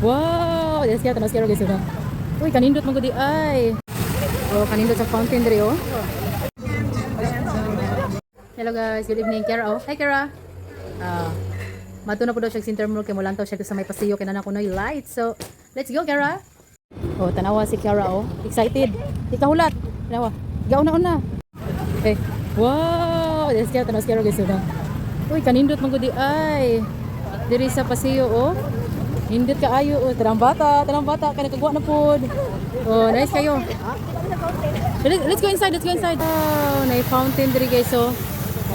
Wow, yes kaya tanaw guys na. Uy, kanindot man gud di ay. Oh, kanindot sa fountain diri oh. Hello guys, good evening. Kara oh. Hi, Kara. Ah. Mato na po daw siya sa Center Mall kay molantaw siya sa may pasilyo kay nana kunoy light. So, let's go, Kara. Oh, tanawa si Kara oh. Excited. Ikahulat. Tanawa. Gauna una. Eh. Wow, yes kaya tanaw si Kara guys na. Uy, kanindot man gud di ay. Diri sa pasilyo oh. Nindot kaayo oh, tanang bata kay nakagwa na pod. Oh, nice kayo. Let's go inside, let's go inside. Oh, na fountain diri guys oh.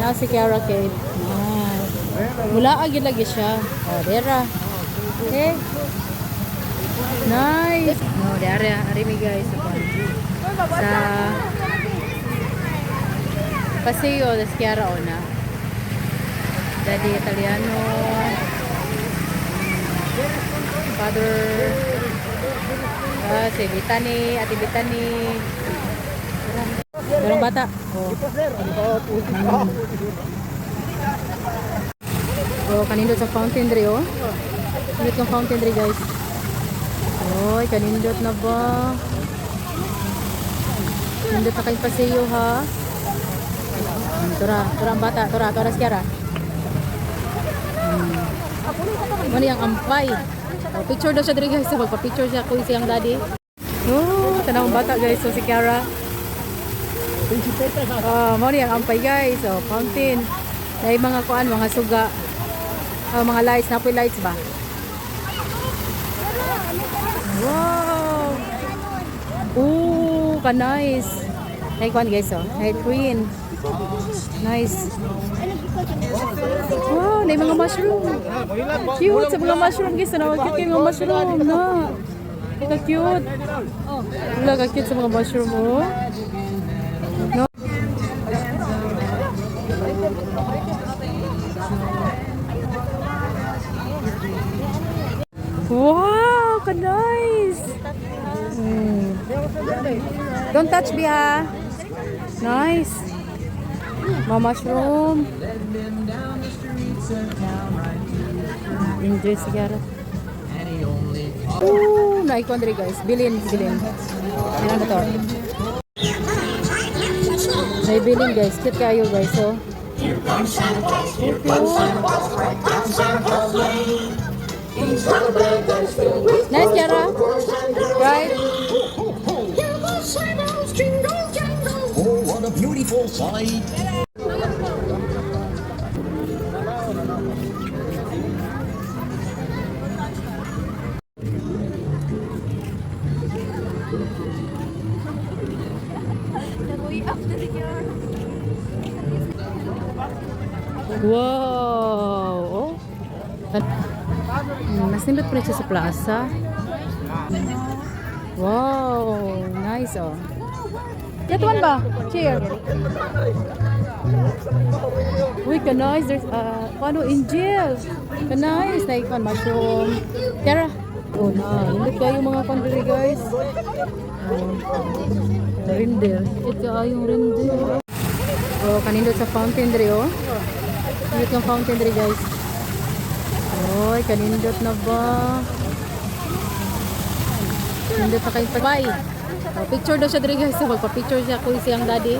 Na si Kiara Kate. Nice. Mula agad lagi siya. Oh, dera. Okay. Nice. No, dere, ari mi guys. Sa Paseo de Chiara Ona. Daddy Italiano. Father. Ah, si Bitani, Ate Bitani. Dalawang bata. Oh. Oh, kanindot sa fountain dre oh. Kanindot ng fountain dre guys. Oy, kanindot na ba? Nindot na kayong pasilyo ha. Tura, tura ang bata, tura, tura si Kiara. Ano yung ampay? Oh, picture daw siya dre guys. So, magpa-picture siya kung siyang daddy. Oh, tanaw ang bata guys. So si Kiara. Oh, mo ni ang ampay guys. Oh, fountain. Dahil mga kuan, mga suga. Oh, mga lights, napoy lights ba? Wow! Ooh, ka nice. Ay kuan guys oh. Ay queen. Nice. Wow, na mga mushroom. Cute sa mga mushroom guys. Ano, cute kay mga mushroom na. Ka cute. Wala ka cute sa mga mushroom oh. No. Wow, ka nice. Don't touch me ha. Nice. Mga mushroom. Enjoy si Kiara. Ooh, naikuan diri guys. Bilin, bilin. Ano na to? May bilin guys. Cute kayo guys. So, Here comes Santa Claus, here comes Santa Claus, right down Santa Claus Lane. He's got a bag that's filled with Nice, toys Kiara. for boys and girls. Right? Ho, ho, ho. Hear the sleigh bells jingle, jangle. Oh, what a beautiful sight. Wow! Oh. Mas nindot pa rin siya sa plaza. Wow! Nice oh. That one ba? Chair. Uy, ka nice. There's ano, angel. Ka nice. Like, kan mushroom. Tara. Oh na, nindot kayo mga kandiri guys. Oh. Rindel. Ito ay yung rindel. Oh, kanindot sa fountain diri oh. Kanindot ng fountain diri guys. Oy, kanindot na ba? Nindot na kayo. Bye. Oh, picture daw siya diri guys. So, magpa-picture siya kung siyang daddy.